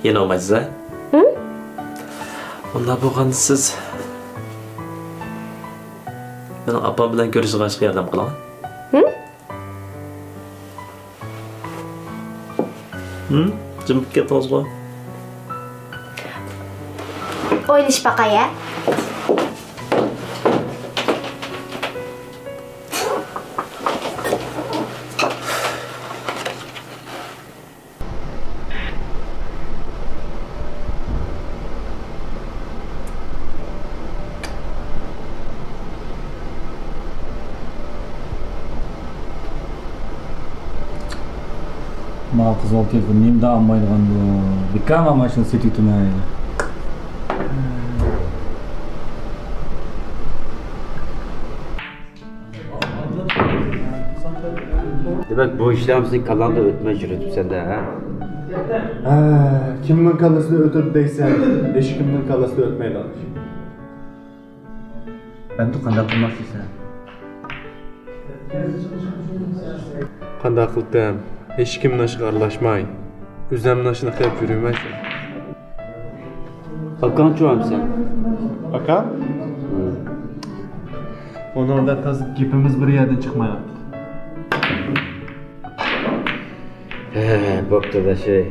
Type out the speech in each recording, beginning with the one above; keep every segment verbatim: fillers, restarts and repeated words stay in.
يەنە بولمايسىز ھە؟ ھە؟ ئۇنداق بولغاندا سىز مېنىڭ ئاپام بىلەن كۆرۈشىدىغان ئىشقا ياردەم قىلىڭ. ھە؟ ھە؟ جىم بولۇپ كەتتىڭىزغۇ؟ ئويلىشىپ باقاي ھە. ما قىزغا تېلېفون نېمىدا ئالمايدىغاندۇ؟ بىكارغا ماشىنا سېتىۋېتىمەن. دېمەك، بۇ ئىشلار سېنىڭ كاللاڭدا ئۆتمەي يۈرۈۋېتىپسەن-دە، ھە؟ ھە، كىمنىڭ كاللىسىدا ئۆتىدۇ دەيسەن؟ ھېچكىمنىڭ كاللىسىدا ئۆتمەيدىغان ئىش. ئەمدى قانداق قىلماقچىسەن؟ قانداق قىلتىم؟ ھېچكىمنىڭ ئىشىغا ئارىلاشماي، ئۆزۈمنىڭ ئىشىنى قىلىپ يۈرىمەن. ئاكاڭچۇ ئەمسە؟ ئاكام؟ ھە. ئۇنىڭ بىلەن تازا گېپىمىز بىر يەردىن چىقمايۋاتىدۇ. ھە، بوپتۇ داداشەي.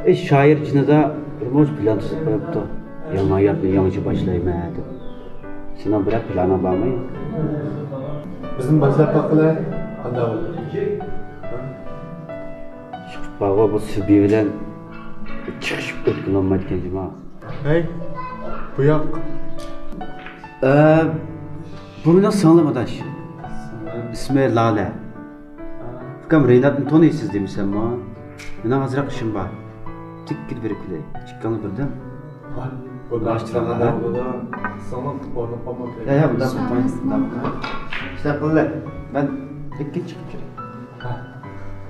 ئى، شائىر جېنىدا بىر مۇنچە پىلان تۈزۈپ قويۇپتۇ. يېڭى ھاياتنى يېڭىچە باشلايمەن دەپ. سېنىڭ بىرەر پىلانىڭ بارمۇ؟ بىزنى باشلاپ باققىلى، قانداق بولىدۇ؟ چىقىپ بارغۇ، بۇ سۈبى بىلەن چىقىشىپ ئۆتكىلى بولمايدىكەن جۇما. ھەي، بۇ ياق. ئە، بۇ مېنىڭ سىڭلىم ئاداش. ئىسمى لالە. ئۇكام رىناتنى تونۇيسىز دېمىسەممۇ؟ مېنىڭ ئازراق ئىشىم بار. تىككىدە بېرىپ كېلەي. ئىككىڭلار بىردەم. ۋاي، بۇ باشلىقلار بۇدا سىڭلىم ئورنۇپ قالماپتۇ. يا، يا، بۇنداق قىلماي، بۇنداق قىلماي. شۇنداق قىلىلى. مەن تىككىدە چىقىپ كىرەي. ھە.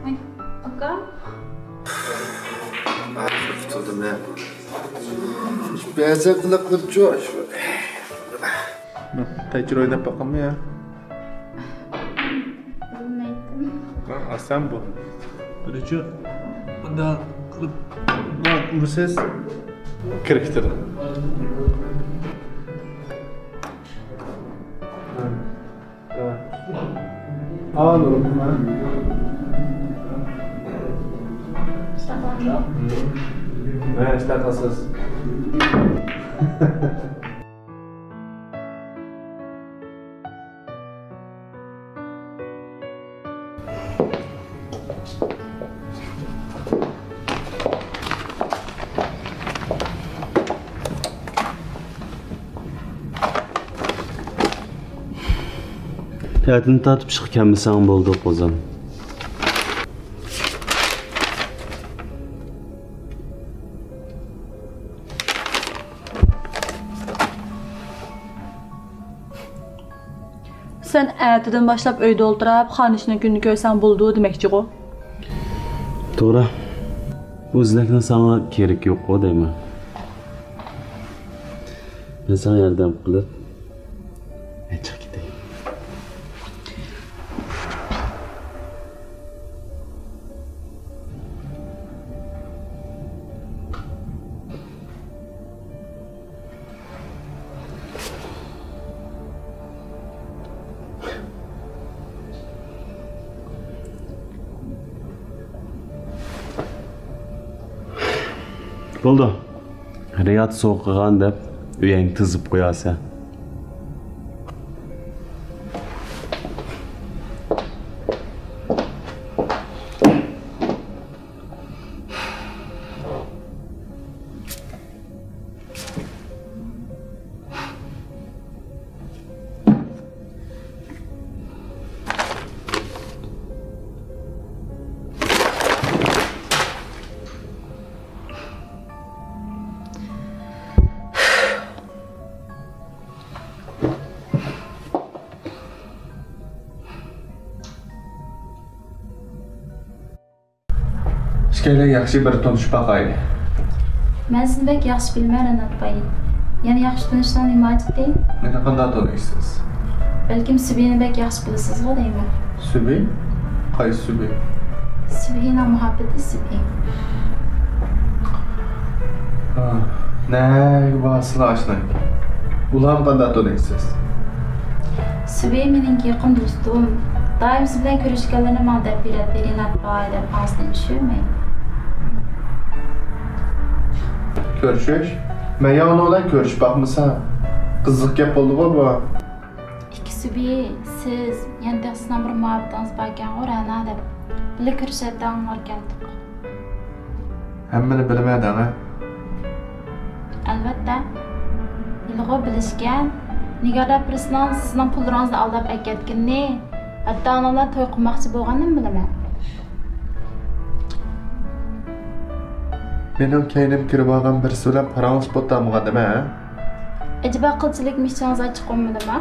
ۋاي، ئاكا. قۇتۇلدۇم ھە. بەزى قىلىقلىرىچۇ. تەيچىر ئويناپ باقاممۇ يا؟ بىلمەيتتىم. ھە، ئاسان بۇ. بىرىچۇ، مۇنداق قىلىپ، مۇنداق ئۇرىسىز. كىرىكتىر. ھە. ھە. ئا، نۇرۇم، ھە. ئىشلەپ قالدىڭ؟ ھە، ئىشلەپ قالسىز. ئەتىدىن تارتىپ ئىشقا كەلمىسەڭ بولدى، قوزام. سەن ئەتىدىن باشلاپ ئۆيدە ئولتۇراپ، خانىشنىڭ كۈنىنى كۆرسەڭ بولىدۇ دېمەكچىغۇ؟ توغرا. بۇ ئىزنەكنىڭ ساڭا كېرىكى يوققۇ دەيمەن. مەن ساڭا ياردەم قىلىپ، مەن چىقىپ كېتەي. بولدى. رىياد سوغۇقىغان دەپ ئۆيەڭگە تىزىپ قويارسەن. ئىككىيلەن ياخشى بىر تونۇشۇپ باقايلى. مەن سىزنى بەك ياخشى بىلىمەن، رىنات باي. يەنە ياخشى تونۇشساڭ نېمە ھاجىتى؟ مېنى قانداق تونۇيسىز؟ بەلكىم سۈبھىنى بەك ياخشى بىلىسىزغۇ دەيمەن. سۈبھى؟ قايسى سۈبھى؟ سۈبھىنىڭ مۇھەببىتى سۈبھى. نەگە بارسىلا ئاشنا؟ ئۇلارنى قانداق تونۇيسىز؟ سۈبى مېنىڭ يېقىن دوستۇم. دائىم سىز بىلەن كۆرۈشكەنلىرىنى ماڭا دەپ بېرەتتى، رىنات باي دەپ، ئاڭزىدىن چۈشۈرمەي. كۆرۈشۈش؟ مەن يەنە ئۇنىڭ بىلەن كۆرۈشۈپ باقمىسام، قىزىق گەپ بولدىغۇ بۇ. ئىككى سۈبى، سىز، يەنە تېخى سىزنىڭ بىر مۇھەببىتىڭىز باركەنغۇ، رەنا دەپ، بىللە كۆرۈشەتتىڭلاركەنتۇق. ھەممىنى بىلىمەن دەڭە. ئەلۋەتتە. ھېلىغۇ بىلىشكەن. نىگار دەپ بىرسىنىڭ سىزنىڭ پۇللىرىڭىزنى ئالداپ ئەكەتكىنىنى، ھەتتا ئۇنىڭ بىلەن توي قىلماقچى بولغىنىنىمۇ بىلىمەن. مېنىڭ كەينىمگە كىرىپ ئالغان بىرسى بىلەن پاراڭلىشىپ ئولتۇرمىغان نېمە، ھە؟ ئەجەبا قىلچىلىكمۇ ئىچىڭىز ئاچچىق بولمىدىما؟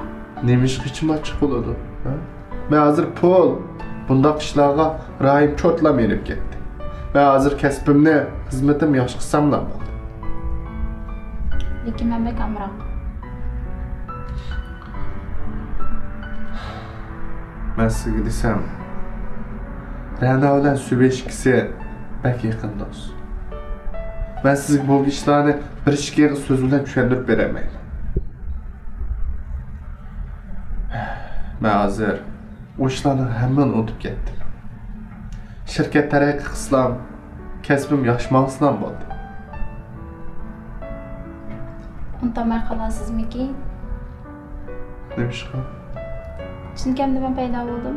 نېمىشقا ئىچىم ئاچچىق بولىدۇ، ھە؟ مەن ھازىر پۇل، بۇنداق ئىشلارغا رايىم چوتلا مېڭىپ كەتتى. مەن ھازىر كەسپىمنى، خىزمىتىمنى ياخشى قىلساملا بولدى. لېكىن مەن بەك ئامراق. مەن سىزگە دېسەم، رەنا بىلەن سۈبى ئىككىسى بەك يېقىن دوست. مەن سىزگە بۇ ئىشلارنى بىر ئىككى ئېغىز سۆز بىلەن چۈشەندۈرۈپ بېرەلمەيمەن. مەن ھازىر ئۇ ئىشلارنىڭ ھەممىنى ئۇنتۇپ كەتتىم. شىركەت تەرەققىي قىلسىلام، كەسپىم ياخشى ماڭسىلام بولدى. ئۇنتۇماي قالاسىزمىكىن؟ نېمىشقا؟ چۈنكى ئەمدى مەن پەيدا بولدۇم.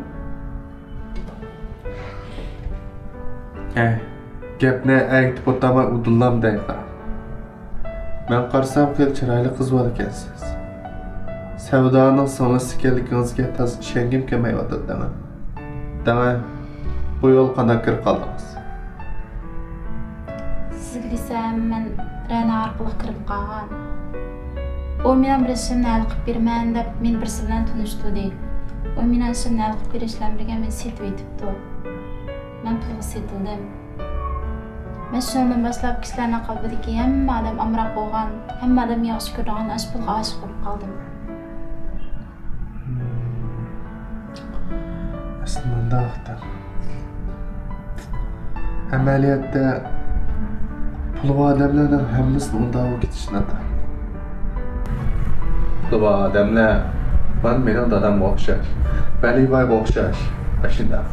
ھەي، گەپنى ئەگىتىپ ئولتۇرماي ئۇدۇللام دەي قارا. مەن قارىسام خېلى چىرايلىق قىز بار ئىكەنسىز. سەۋدانىڭ سىڭلىسى ئىكەنلىكىڭىزگە تازا ئىشەنگۈم كەلمەيۋاتىدۇ دەڭە. دەڭە، بۇ يول قانداق كىرىپ قالدىڭىز؟ سىزگە دېسەم، مەن رەنا ئارقىلىق كىرىپ قالغان. ئۇ مېنىڭ بىر ئىشىمنى ھەل قىلىپ بېرىمەن دەپ مېنى بىرسى بىلەن تونۇشتۇردى. ئۇ مېنىڭ ئىشىمنى ھەل قىلىپ بېرىش بىلەن بىرگە مېنى سېتىۋېتىپتۇ. مەن پۇلغا سېتىلدىم. مەن شۇنىڭدىن باشلاپ كىشىلەرنىڭ قەلبىدىكى ھەممە ئادەم ئامراق بولغان، ھەممە ئادەم ياخشى كۆرىدىغان ئاشۇ پۇلغا ئاشىق بولۇپ قالدىم. ئەسلى مۇنداق ئەمەلىيەتتە پۇلى بار ئادەملەرنىڭ ھەممىسىنى ئۇنداپ كېتىش ناتايىن. پۇلى بار ئادەملەر مانا مېنىڭ دادامغا ئوخشاش، ۋەلىبايغا ئوخشاش ئاشۇنداق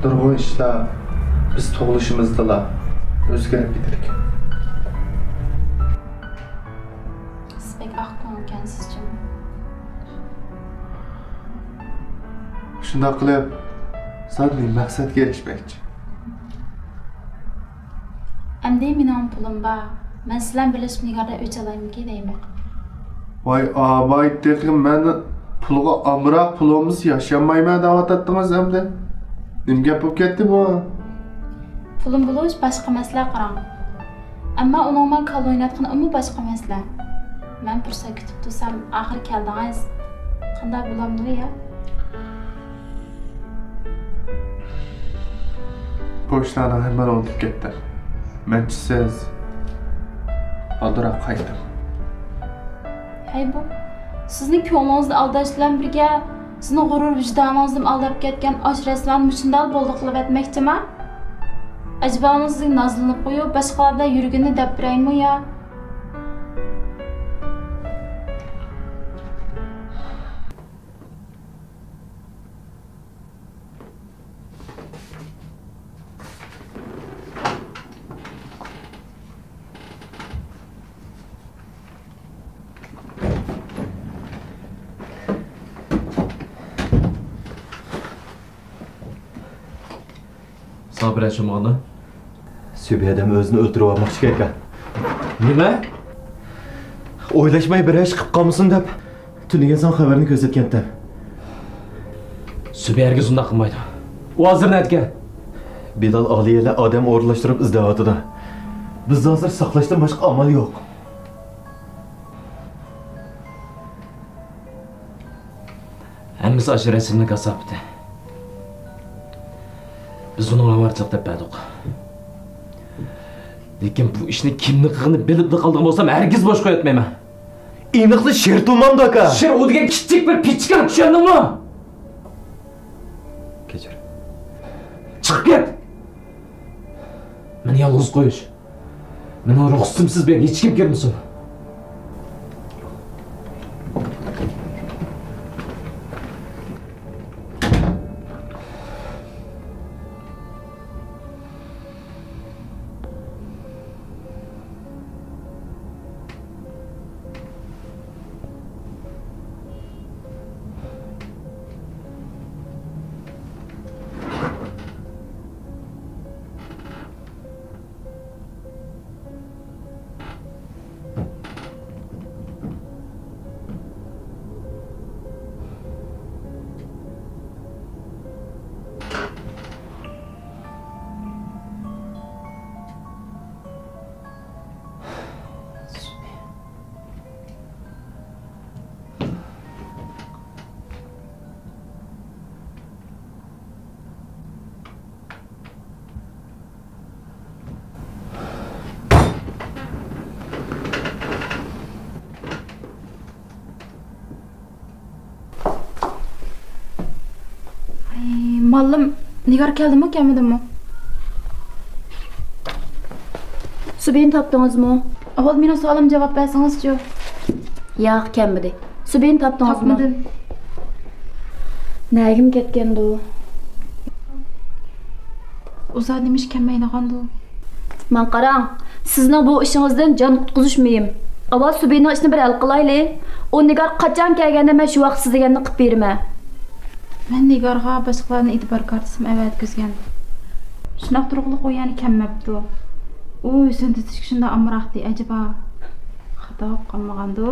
نۇرغۇن ئىشلار بىز تۇغۇلۇشىمىزدىلا ئۆزگىرىپ كېتىدىكەن. سىز بەك ئاق كۆڭۈلكەنسىز جۇمۇ. شۇنداق قىلىپ، سەن مەقسەتكە ئېرىشمەكچى. ئەمدى مېنىڭ پۇلۇم بار. مەن سىلەن بىرلىشىپ نىگاردا ئۆچ ئالايمىكى دەيمەن. ۋاي ئاباي، تېخى مەن پۇلغا ئامراق، پۇل بولمىسا ياشىيالمايمەن دەۋاتاتتىڭىز ئەمدى. نېمە گەپ بولۇپ كەتتى بۇ؟ پۇلۇم بولۇش باشقا مەسىلە قاراڭ. ئەمما ئۇنىڭ ماڭا كاللا ئويناتقىنى ئۇمۇ باشقا مەسىلە. مەن پۇرسەت كۈتۈپ تۇرسام، ئاخىرى كەلدىڭىز. قانداق بولامدۇ يا؟ بۇ ئىشلارنىڭ ھەممىنى ئۇنتۇپ كەتتىم. مەنچە سىز ئالدىراپ قايتىڭ. ھەي بۇ، سىزنىڭ كۆڭلىڭىزنى ئالداش بىلەن بىرگە، سىزنىڭ غۇرۇر ۋىجدانىڭىزنىمۇ ئالداپ كەتكەن ئاشۇ رەسۋانى مۇشۇنداق بولدى قىلىۋەتمەكچىما؟ ئەجەبا ئۇنىڭ سىزگە نازلىنىپ قويۇپ، باشقىلار بىلەن يۈرگىنىنى دەپ بېرەيمۇ يا؟ ساڭا بىرەر شۇمىغاندا؟ سۈبى ئادەم ئۆزىنى ئۆلتۈرۈۋالماقچى ئىكەن. نېمە؟ ئويلاشماي بىر ئىش قىلىپ قالمىسۇن دەپ، تۈنۈگۈن ساڭا خەۋەرنى كۆرسەتكەنتىم. سۈبى ھەرگىز ئۇنداق قىلمايدۇ. ئۇ ھازىر نەدىكەن؟ بىلال ئالىيەلەر ئادەم ئورۇنلاشتۇرۇپ ئىزدەۋاتىدۇ. بىز ھازىر ساقلاشتىن باشقا ئامال يوق. ھەممىسى ئاشۇ رەسىمنىڭ كاساپىتى. بىز ئۇنىڭ ئاۋارىچىلىق دەپ بەردۇق. لېكىن بۇ ئىشنى كىمنىڭ قىلغىنىنى بىلىپلا قالىدىغان بولسام، ھەرگىز بوش قويۇۋەتمەيمەن. ئېنىقلا شېرتۇمامدۇ ئاكا؟ شېر ئۇ دېگەن كىچىك بىر پىچىكىڭ، چۈشەندىڭمۇ؟ كەچۈر. چىقىپ كەت! مېنى يالغۇز قويۇش. مېنىڭ رۇخسىتىمسىز بۇ يەرگە ھېچكىم كىرمىسۇن. ئەي، ماللىم، نىگار كەلدىمۇ، كەلمىدىمۇ؟ سۈبىيىنى تاپتىڭىزمۇ؟ ئاۋۋال مېنىڭ سوئالىمغا جاۋاب بەرسىڭىزچۇ؟ ياق، كەلمىدى. سۈبىيىنى تاپتىڭىزمۇ؟ تاپمىدىم. نەگىمۇ كەتكەندۇ؟ ئۇزاق نېمىشقا كەلمەيدىغاندۇ؟ ماڭا قاراڭ، سىزنىڭ بۇ ئىشىڭىزدىن جان قۇتقۇزۇش مۇھىم. ئاۋۋال سۈبىيىنىڭ ئىشىنى بىر ھەل قىلايلى. ئۇ نىگار قاچان كەلگەندە مەن شۇ ۋاقىت سىز دېگەننى قىلىپ بېرىمەن. مەن نىگارغا باشقىلارنى ئېتىبار كارتىسىمۇ ئەۋەتكۈزگەن. شۇنداق تۇرۇقلۇق ئۇ يەنە كەلمەپتۇ. ئۇ ھۆسن تۈزىتىشكە شۇنداق ئامراقتى، ئەجەبا خاتا بولۇپ قالمىغاندۇ؟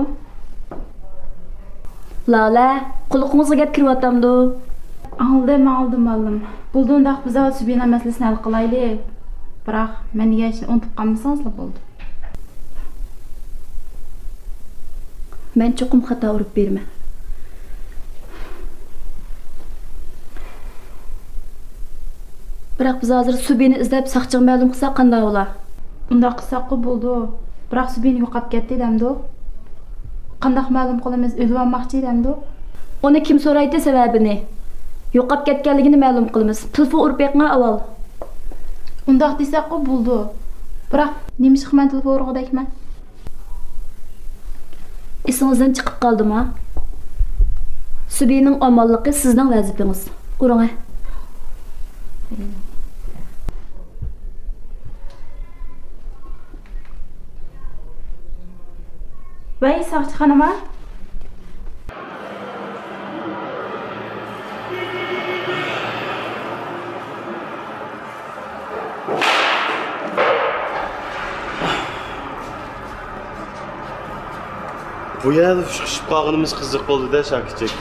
لالە، قۇلىقىڭىزغا گەپ كىرىۋاتامدۇ؟ ئاڭلىدىم، ئاڭلىدىم، ماللىم. بولدى، ئۇنداق بىز ئاۋۋال سۈبىنە مەسىلىسىنى ھەل قىلايلى. بىراق، مەن دېگەن ئىشنى ئۇنتۇپ قالمىسىڭىزلا بولدى. مەن چوقۇم خاتا ئۇرۇپ بېرىمەن. بىراق بىز ھازىر سۈبىنى ئىزدەپ ساقچىغا مەلۇم قىلساق قانداق بولا؟ ئۇنداق قىلساققۇ بولىدۇ. بىراق سۈبىنە يوقاپ كەتتى دەمدۇ؟ قانداق مەلۇم قىلىمىز؟ ئۆلۈۋالماقچى دەمدۇ؟ ئۇنى كىم سورايتتى سەۋەبىنى؟ يوقاپ كەتكەنلىكىنى مەلۇم قىلىمىز. تېلېفون ئۇرۇپ بېقىڭا ئاۋۋال. ئۇنداق دېسەكقۇ بولىدۇ. بىراق نېمىشقا مەن تېلېفون ئۇرغۇدەكمەن؟ ئېسىڭىزدىن چىقىپ قالدىما؟ سۈبىنىڭ ئامانلىقى سىزنىڭ ۋەزىپىڭىز. ئۇرۇڭە. ۋەي، ساقچى خانىما. بۇ يەردە ئۇچرىشىپ قالغىنىمىز قىزىق بولدى-دە، شاكىچىك.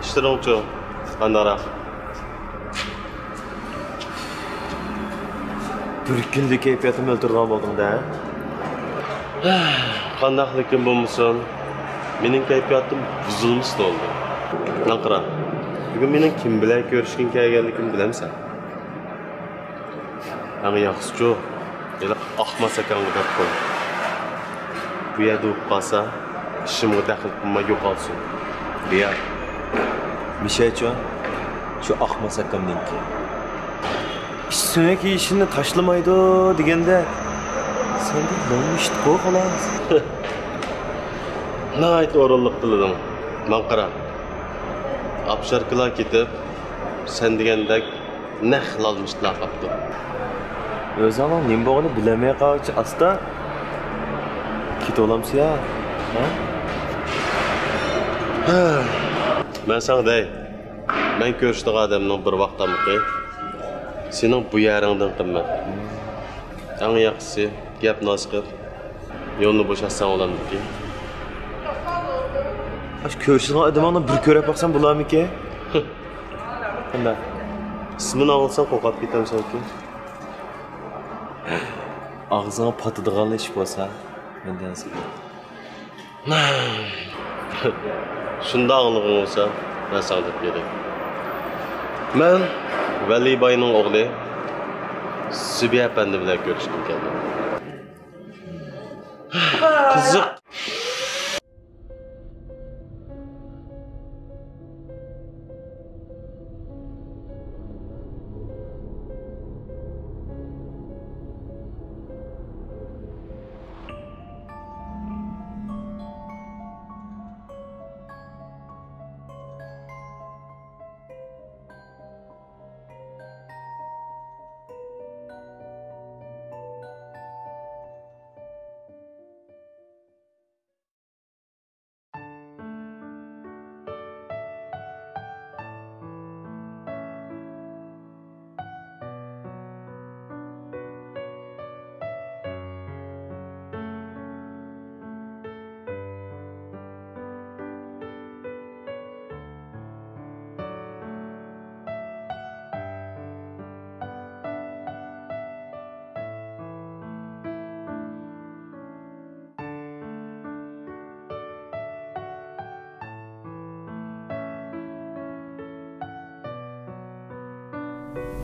ئىشلىرىڭچۇ؟ قانداقراق؟ بىر كۈندە كەيپىياتىمنى ئۆلتۈرىدىغان بولدۇڭ-دە. قانداقلىكىم بولمىسۇن، مېنىڭ كەيپىياتىم بۇزۇلمىسا بولدى. ماڭا قارا، بۈگۈن مېنىڭ كىم بىلەن كۆرۈشكىلى كەلگەنلىكىمنى بىلەمسەن؟ ئەڭ ياخشىسىچۇ، ھېلىقى ئاقماس ئاكاڭغا دەپ قوي. بۇ يەردە بولۇپ قالسا، ئىشىمغا دەخلى قىلماي يوقالسۇن. رىيا. مىشەچۇ، شۇ ئاقماس ئاكامنىڭكى. ئىش سۆڭەك يېيىشنى تاشلىمايدۇ دېگەندە، سەندە لوڭ ئىشتىكۇ خالاس. ناھايىتى ئورۇنلۇق تىللىدىڭ. ماڭا قارا. ئاپشاركىلار كېتىپ، سەن دېگەندەك نەق لالمىشتلا قاپتۇ. ئۆزۈڭنىڭ نېمە بولغىنىنى بىلەلمەي قالغۇچە ئاستا كېتىۋالامسىيا؟ ھە؟ مەن ساڭا دەي، مەن كۆرۈشىدىغان ئادەمنىڭ بىر ۋاق تامىقى سېنىڭ بۇ يەرىڭدىن قىممەت. ئەڭ ياخشىسى، گەپنى ئاز قىل، يولنى بوشاتساڭ بولامدىكىن. ئاشۇ كۆرۈشىدىغان ئادىمىڭنى بىر كۆرۈپ باقسام بولارمىكىن؟ قانداق؟ ئىسمىنى ئاڭلىساڭ قورقۇپ كېتەمسەنكىن؟ ئاغزىڭغا پاتىدىغانلا ئىش بولسا، مەندىن ساقلان. شۇنداق ئاڭلىغىن بولسا، مەن ساڭا دەپ بېرەي. مەن ۋەلى باينىڭ ئوغلى سۈبى ئەپەندى بىلەن كۆرۈشكىلى كەلدىم. قىزىق.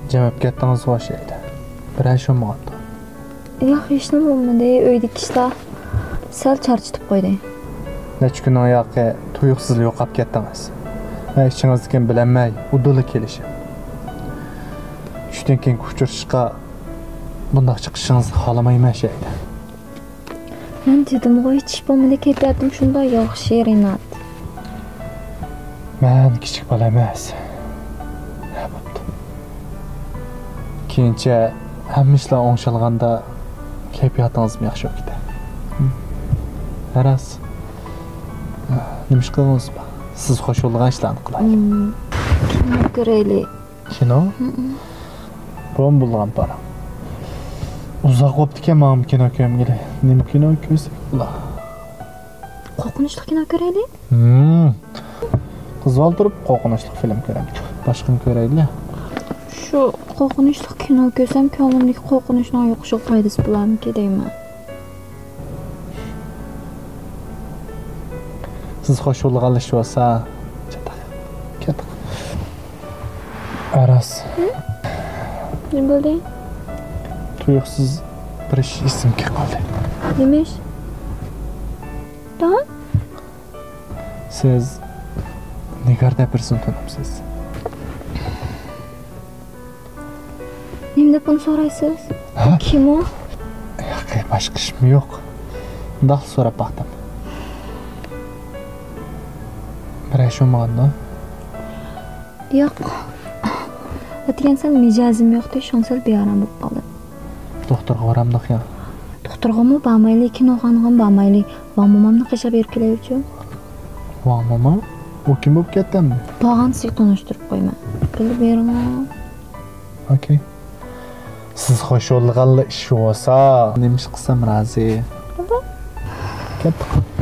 جىم بولۇپ كەتتىڭىزغۇ ئوخشايدۇ. بىرەر ئىش بولمىغاندۇ؟ ياق، ھېچنېمە بولمىدى. ئۆيدىكى ئىشلار سەل چارچىتىپ قويدى. نەچچە كۈننىڭ ياقى تۇيۇقسىز يوقاپ كەتتىڭىز. مەن ئىچىڭىزدىكىنى بىلەلمەي ئۇدۇللا كېلىشىپ، چۈشتىن كېيىنكى ئۇچرىشىشقا بۇنداق چىقىشىڭىزنى خالىمايمەن شەيدە. مەن دېدىمغۇ، ھېچ ئىش بولمىدى، كەيپىياتىم شۇنداق ياخشى، رىنات. مەن كىچىك بالا ئەمەس. ھە، بوپتۇ. كېيىنچە ھەممە ئىشلار ئوڭشالغاندا كەيپىياتىڭىزمۇ ياخشى بولۇپ كېتەر. ھە، راست. نېمە ئىش قىلغىڭىز بار؟ سىز خوش بولىدىغان ئىشلارنى قىلاي. مم، كىنو كۆرەيلى. كىنو؟ ھمم. بۇمۇ بولغان پارا. ئۇزاق بوپتىكەن ماڭا كىنو كۆرمىگىلى. نېمە كىنو كۆرسەك بولا؟ قورقۇنچلۇق كىنو كۆرەيلى. ھمم. قىز بالا تۇرۇپ قورقۇنچلۇق فىلىم كۆرەمتى. باشقىنى كۆرەيلى. شۇ قورقۇنچلۇق كىنو كۆرسەم، كۆڭلۈمدىكى قورقۇنچنىڭ يوقىشىغا پايدىسى بولارمىكىن دەيمەن. سىز خوش بولىدىغان ئىش بولسا، چاتاق. كەتتۇق. ئاراس. ھە؟ نېمە بولدى؟ تۇيۇقسىز بىر ئىش ئېسىمگە كېلىپ قالدى. نېمە ئىش؟ ھە؟ سىز نىگار دەپ بىرسىنى تونۇمسىز؟ نېمە دەپ بۇنى سورايسىز؟ ھە؟ كىم ئۇ؟ ياق، باشقا ئىشمۇ يوق. مۇنداقلا سوراپ باقتىم. بىر ئىش بولمىغاندۇ؟ ياق. ئەتىگەن سەل مىجەزىم يوقتى، شۇڭا سەل بىئارام بولۇپ قالدىم. دوختۇرغا بارامدۇق يا؟ دوختۇرغىمۇ بارمايلى، كىنوخانىغىمۇ بارمايلى. ۋاڭ مومامنىڭ قېشىغا بېرىپ كېلەيلىچۇ. ۋاڭ موما؟ ئۇ كىم بولۇپ كەتتى ئەمدى؟ بارغاندا سىزگە تونۇشتۇرۇپ قويىمەن. بىللە بېرىڭە. ئوكەي. سىز خوش بولىدىغانلا ئىش بولسا، نېمە ئىش قىلسام رازى. كەتتۇق.